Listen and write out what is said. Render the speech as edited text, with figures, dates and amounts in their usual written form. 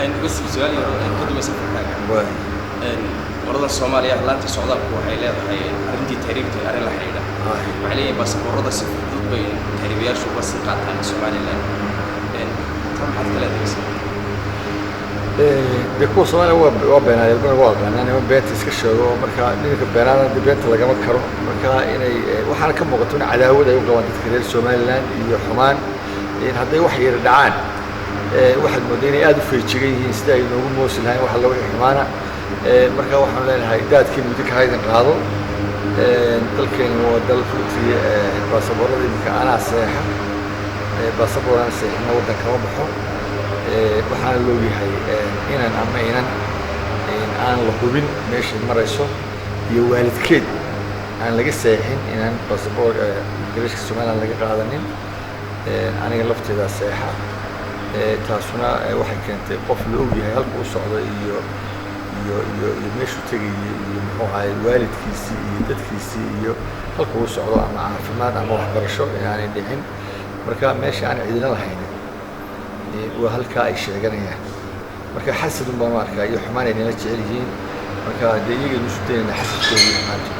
Bas su-aal yar ka duwan safarkaaga. Qolada Soomaaliya, laanta socdaalku waxay leedahay arrintii tahriibta, arrin la xidhiidha. Waxay leeyihin baasaboorrada si fudud bay tahriibayaashu uga sii qaataan Somaliland. Taa maxaad ka leedahay? Dee kuwa Soomaaliya waa beenaayeen, bana waa aqaanaa niman beenta iska sheego. Marka ninka beenaana de beenta lagama karo. Marka inay waxaana ka muuqato in cadaawad ay u qabaan dadka reer Somaliland iyo xumaan in hadday wax yar dhacaan, waxaad moodaa inay aada u feejigan yihiin sida ay noogu moosi lahayn wax alla wixii xumaana. Marka waxaanu leenahay daadkii muddo ka haydan qaado. Dalkeeni waa dal runtii baasaboorada iminka anaa seexa, baasaboor aan seexina waddan kama baxo. Waxaana loogyahay inan ama inan aan la hubin meeshay marayso iyo waalidkeed aan laga seexin inaan baasaboor immigration-ka Somaliland laga qaadanin. Aniga lafteedaa seexa. Taasuna waxay keentay qof la ogyahay halka u socdo iyo meeshuu tegayay iyo muxuu ahay waalidkiisii iyo dadkiisii iyo halka uu socdo, ama caafimaad ama waxbarasho, inaanay dhicin. Marka meesha aan cidina lahaynin waa halkaa ay sheeganayaan. Marka xasad un baan u arkaa iyo xumaan ay nala jecel yihiin. Marka dee iyagaynu isu daynayna xasadkooda iyo xumaantooda.